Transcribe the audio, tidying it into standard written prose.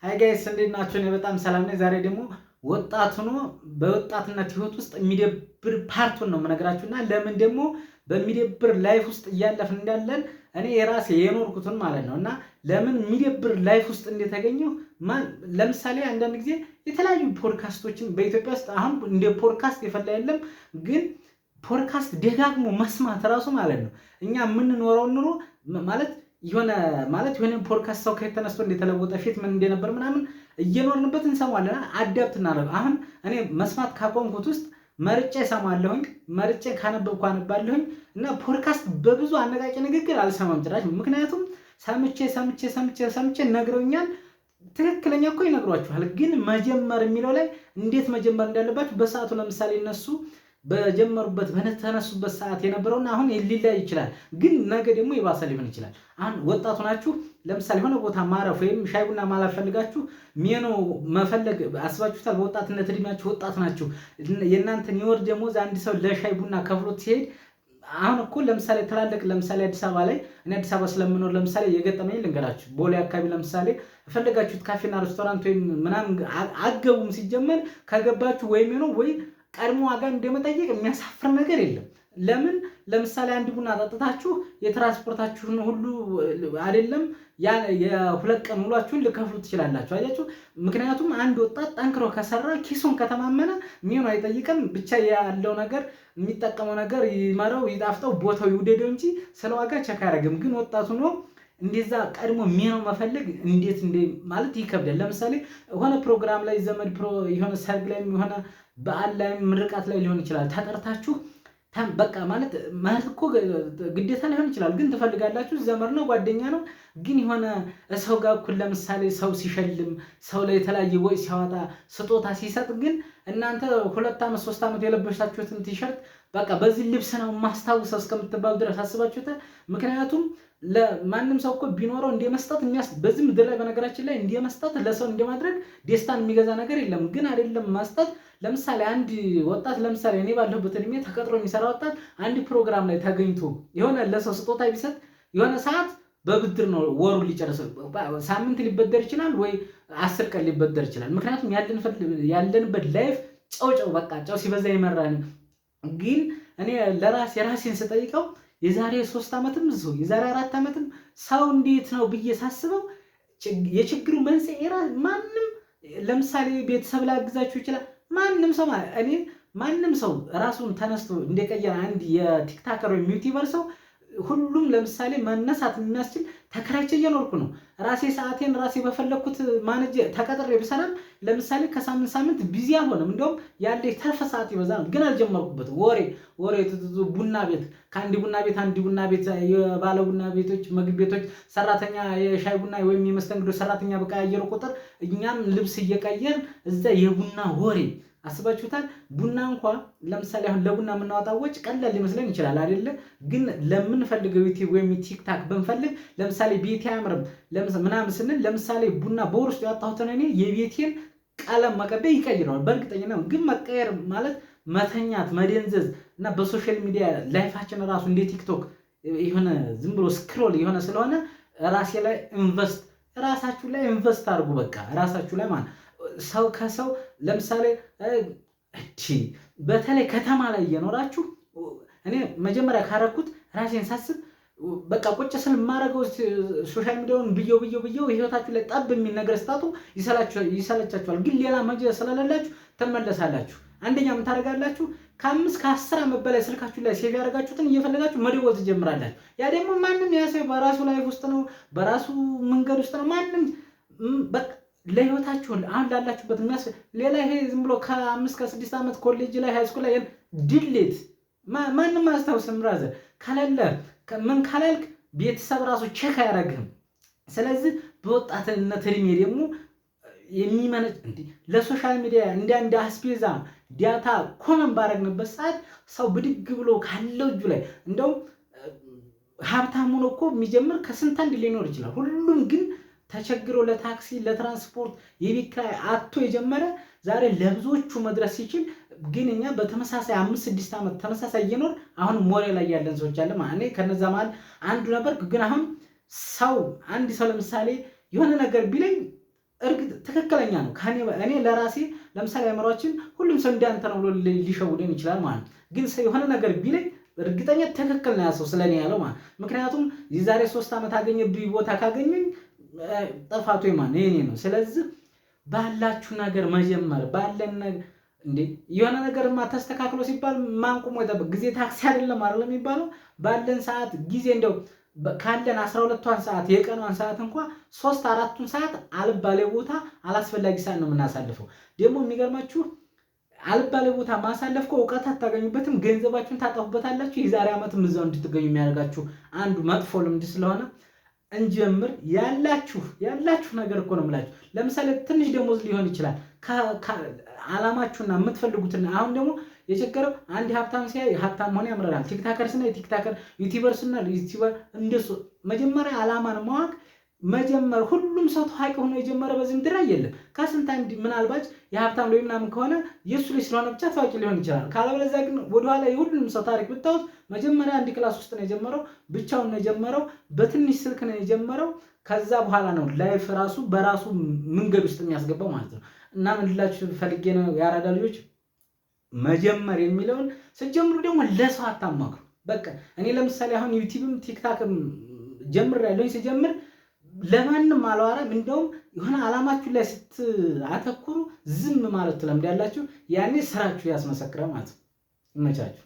Hi guys፣ እንዴት ናችሁ? እኔ በጣም ሰላም ነኝ። ዛሬ ደግሞ ወጣት ሆኖ በወጣትነት ህይወት ውስጥ የሚደብር part ኡን ነው የምነግራችሁ እና ለምን ደግሞ በሚደብር life ውስጥ እያለፍን እንዳለን እኔ የራሴ የኖርኩትን ማለት ነው እና ለምን የሚደብር life ውስጥ እንደተገኘሁ። ለምሳሌ አንዳንድ ጊዜ የተለያዩ ፖድካስቶችን፣ በኢትዮጵያ ውስጥ አሁን እንደ ፖድካስት የፈላ የለም፣ ግን ፖድካስት ደጋግሞ መስማት ራሱ ማለት ነው እኛ የምንኖረውን ኑሮ ማለት የሆነ ፖድካስት ሰው ከየት ተነስቶ እንደተለወጠ፣ ፊት ምን እንደነበር ምናምን እየኖርንበት እንሰማለን። Adapt እናደርግ። አሁን እኔ መስማት ካቆምኩት ውስጥ መርጬ እሰማለሁኝ፣ መርጬ ካነበብኩ አነባለሁኝ እና ፖድካስት በብዙ አነቃቂ ንግግር አልሰማም ጭራሽ። ምክንያቱም ሰምቼ ሰምቼ ሰምቼ ሰምቼ ነግረውኛል። ትክክለኛ እኮ ይነግሯችኋል፣ ግን መጀመር የሚለው ላይ እንዴት መጀመር እንዳለባችሁ በሰዓቱ ለምሳሌ እነሱ በጀመሩበት በተነሱበት ሰዓት የነበረውና አሁን ሊለያይ ይችላል። ግን ነገ ደግሞ የባሰ ሊሆን ይችላል። አሁን ወጣቱ ናችሁ። ለምሳሌ የሆነ ቦታ ማረፍ ወይም ሻይ ቡና ማለት ፈልጋችሁ ሜኖ መፈለግ አስባችሁታል? በወጣትነት እድሜያችሁ ወጣት ናችሁ። የእናንተን የወር ደሞዝ አንድ ሰው ለሻይ ቡና ከፍሎት ሲሄድ፣ አሁን እኮ ለምሳሌ ትላልቅ፣ ለምሳሌ አዲስ አበባ ላይ፣ እኔ አዲስ አበባ ስለምኖር ለምሳሌ የገጠመኝ ልንገራችሁ። ቦሌ አካባቢ ለምሳሌ ፈለጋችሁት ካፌና ሬስቶራንት ወይም ምናምን አገቡም። ሲጀመር ከገባችሁ ወይም ነው ወይ ቀድሞ ዋጋ እንደመጠየቅ የሚያሳፍር ነገር የለም። ለምን ለምሳሌ አንድ ቡና ጠጥታችሁ የትራንስፖርታችሁን ሁሉ አይደለም የ2 ቀን ውሏችሁን ልከፍሉ ትችላላችሁ። አያችሁ። ምክንያቱም አንድ ወጣት ጠንክሮ ከሰራ፣ ኪሱን ከተማመነ ሚሆን አይጠይቅም። ብቻ ያለው ነገር፣ የሚጠቀመው ነገር ይመረው ይጣፍጠው፣ ቦታው ይውደደው እንጂ ስለ ዋጋ check አያደርግም። ግን ወጣቱ ነው እንደዛ ቀድሞ ሚነው መፈለግ እንዴት እንደ ማለት ይከብዳል። ለምሳሌ የሆነ ፕሮግራም ላይ፣ ዘመድ የሆነ ሰርግ ላይ፣ የሆነ በዓል ላይ፣ ምርቃት ላይ ሊሆን ይችላል ተጠርታችሁ፣ በቃ ማለት ማለት እኮ ግዴታ ሊሆን ይችላል፣ ግን ትፈልጋላችሁ። ዘመድ ነው፣ ጓደኛ ነው። ግን የሆነ ሰው ጋር እኩል ለምሳሌ ሰው ሲሸልም፣ ሰው ላይ የተለያየ ወጪ ሲያወጣ፣ ስጦታ ሲሰጥ፣ ግን እናንተ 2 ዓመት 3 ዓመት የለበሳችሁትን ቲሸርት በቃ በዚህ ልብስ ነው ማስታውሰው እስከምትባሉ ድረስ አስባችሁታል። ምክንያቱም ለማንም ሰው እኮ ቢኖረው እንደ መስጠት በዚህ ምድር ላይ በነገራችን ላይ እንደ መስጠት፣ ለሰው እንደማድረግ ደስታን የሚገዛ ነገር የለም። ግን አይደለም መስጠት፣ ለምሳሌ አንድ ወጣት፣ ለምሳሌ እኔ ባለሁበት እድሜ ተቀጥሮ የሚሰራ ወጣት አንድ ፕሮግራም ላይ ተገኝቶ የሆነ ለሰው ስጦታ ቢሰጥ የሆነ ሰዓት በብድር ነው ወሩ ሊጨርስ፣ ሳምንት ሊበደር ይችላል ወይ 10 ቀን ሊበደር ይችላል። ምክንያቱም ያለንበት life ጨው ጨው በቃ ጨው ሲበዛ ይመራል። ግን እኔ ለራሴ ራሴን ስጠይቀው የዛሬ 3 ዓመትም እዚሁ የዛሬ 4 ዓመትም ሰው እንዴት ነው ብዬ ሳስበው የችግሩ መንስኤ ማንም ለምሳሌ ቤተሰብ ላግዛችሁ ይችላል። ማንም ሰው፣ እኔ ማንም ሰው ራሱን ተነስቶ እንደቀየረ አንድ የ TikToker ወይም YouTuber ሰው ሁሉም ለምሳሌ መነሳት የሚያስችል፣ ተከራይቼ እየኖርኩ ነው። ራሴ ሰዓቴን ራሴ በፈለግኩት manage ተቀጥሬ ብሰራም ለምሳሌ ከሳምንት ሳምንት busy አልሆነም። እንደውም ያለ ተርፈ ሰዓት ይበዛል። ግን አልጀመርኩበትም። ወሬ ወሬ ቡና ቤት፣ ከአንድ ቡና ቤት አንድ ቡና ቤት፣ የባለ ቡና ቤቶች፣ ምግብ ቤቶች ሰራተኛ፣ የሻይ ቡና ወይም የመስተንግዶ ሰራተኛ በቀያየሩ ቁጥር እኛም ልብስ እየቀየርን እዛ የቡና ወሬ አስባችሁታል? ቡና እንኳ ለምሳሌ አሁን ለቡና የምናወጣው ወጪ ቀላል ሊመስለን ይችላል አይደለ? ግን ለምንፈልገው YouTube ወይም TikTok ብንፈልግ፣ ለምሳሌ ቤቴ አያምርም ምናምን ስንል፣ ለምሳሌ ቡና በወር ውስጥ ያወጣሁትን እኔ የቤቴን ቀለም መቀበል ይቀይረዋል በእርግጠኝነት። ግን መቀየር ማለት መተኛት፣ መደንዘዝ እና በ social media life ኣችን ራሱ እንደ TikTok የሆነ ዝም ብሎ scroll የሆነ ስለሆነ ራሴ ላይ invest፣ ራሳችሁ ላይ invest አድርጉ። በቃ ራሳችሁ ላይ ማለት ሰው ከሰው ለምሳሌ እቺ በተለይ ከተማ ላይ እየኖራችሁ፣ እኔ መጀመሪያ ካረኩት ራሴን ሳስብ በቃ ቁጭ ስል የማደርገው social media ውን ብየው ብየው ብየው ህይወታችሁ ላይ ጠብ የሚል ነገር ስታጡ ይሰለቻችኋል። ግን ሌላ መጀ ስለሌላችሁ ትመለሳላችሁ። አንደኛ ምን ታደርጋላችሁ? ከ5 ከ10 ዓመት በላይ ስልካችሁ ላይ save ያደረጋችሁትን እየፈለጋችሁ መደወል ትጀምራላችሁ። ያ ደግሞ ማንም ያ ሰው በራሱ life ውስጥ ነው፣ በራሱ መንገድ ውስጥ ነው። ማንም በቃ ለህይወታችሁ አሁን ላላችሁበት የሚያስ ሌላ ይሄ ዝም ብሎ ከ5 ከ6 ዓመት ኮሌጅ ላይ፣ high school ላይ delete፣ ማንም አያስታውስም። Brother ከሌለ ምን ካላልክ ቤተሰብ ራሱ check አያደርግህም። ስለዚህ በወጣትነት እድሜ ደግሞ የሚመነጭ እንዲ ለ social media እንደ አንድ አስቤዛ data common ባረግንበት ሰዓት ሰው ብድግ ብሎ ካለው እጁ ላይ እንደውም ሀብታም ሆኖ እኮ የሚጀምር ከስንት አንድ ሊኖር ይችላል። ሁሉም ግን ተቸግሮ ለታክሲ፣ ለትራንስፖርት፣ የቤት ኪራይ አጥቶ የጀመረ ዛሬ ለብዙዎቹ መድረስ ሲችል፣ ግን እኛ በተመሳሳይ 5 6 ዓመት ተመሳሳይ እየኖር አሁን ሞሬ ላይ ያለን ሰዎች አለ። እኔ ከነዛ መሀል አንዱ ነበር። ግን አሁን ሰው አንድ ሰው ለምሳሌ የሆነ ነገር ቢለኝ እርግጥ ትክክለኛ ነው። እኔ ለራሴ ለምሳሌ አእምሯችን ሁሉም ሰው እንዳንተ ነው ብሎ ሊሸውደን ይችላል ማለት ነው። ግን ሰው የሆነ ነገር ቢለኝ እርግጠኛ ትክክል ነው ያ ሰው ስለኔ ያለው ማለት። ምክንያቱም የዛሬ 3 ዓመት አገኘብኝ ቦታ ካገኘኝ ጥፋቱ የማን? የኔ ነው። ስለዚህ ባላችሁ ነገር መጀመር፣ ባለን ነገር። እንዴ፣ የሆነ ነገርማ ተስተካክሎ ሲባል ማን ቆሞ ይጠብቅ? ጊዜ ታክሲ አይደለም አይደለም የሚባለው? ባለን ሰዓት ጊዜ እንደው ካለን 12ቷን ሰዓት፣ የቀኗን ሰዓት እንኳ ሶስት አራቱን ሰዓት አልባሌ ቦታ፣ አላስፈላጊ ሰዓት ነው የምናሳልፈው። ደግሞ የሚገርማችሁ አልባሌ ቦታ ማሳለፍ እኮ እውቀት አታገኙበትም፣ ገንዘባችሁን ታጠፉበታላችሁ። የዛሬ ዓመትም እዛው እንድትገኙ የሚያደርጋችሁ አንዱ መጥፎ ልምድ ስለሆነ እንጀምር። ያላችሁ ነገር እኮ ነው የምላችሁ። ለምሳሌ ትንሽ ደሞዝ ሊሆን ይችላል። አላማችሁና የምትፈልጉትና አሁን ደግሞ የቸገረው አንድ ሀብታም ሲያይ ሀብታም መሆን ያምረናል። TikToker ስናይ TikToker፣ YouTuber ስናይ YouTuber። እንደሱ መጀመሪያ አላማን ማወቅ፣ መጀመር። ሁሉም ሰው ታዋቂ ሆኖ የጀመረ በዚህ ምድር ላይ የለም። ከስንት አንድ ምናልባት የሀብታም ላይ ምናምን ከሆነ የእሱ ልጅ ስለሆነ ብቻ ታዋቂ ሊሆን ይችላል። ካለበለዚያ ግን ወደኋላ የሁሉንም ሰው ታሪክ ብታዩት መጀመሪያ አንድ class ውስጥ ነው የጀመረው፣ ብቻውን ነው የጀመረው፣ በትንሽ ስልክ ነው የጀመረው። ከዛ በኋላ ነው life ራሱ በራሱ መንገድ ውስጥ የሚያስገባው ማለት ነው። እና ምን ልላችሁ ፈልጌ ነው፣ የአራዳ ልጆች፣ መጀመር የሚለውን ስትጀምሩ ደግሞ ለሰው አታማክሩ። በቃ እኔ ለምሳሌ አሁን YouTube ም TikTok ም ጀምሬያለሁኝ። ስጀምር ለማንም አላወራም። እንደውም የሆነ አላማችሁ ላይ ስትአተኩሩ ዝም ማለት ትለምዳላችሁ። ያኔ ስራችሁ ያስመሰክራል ማለት ነው። ይመቻችሁ።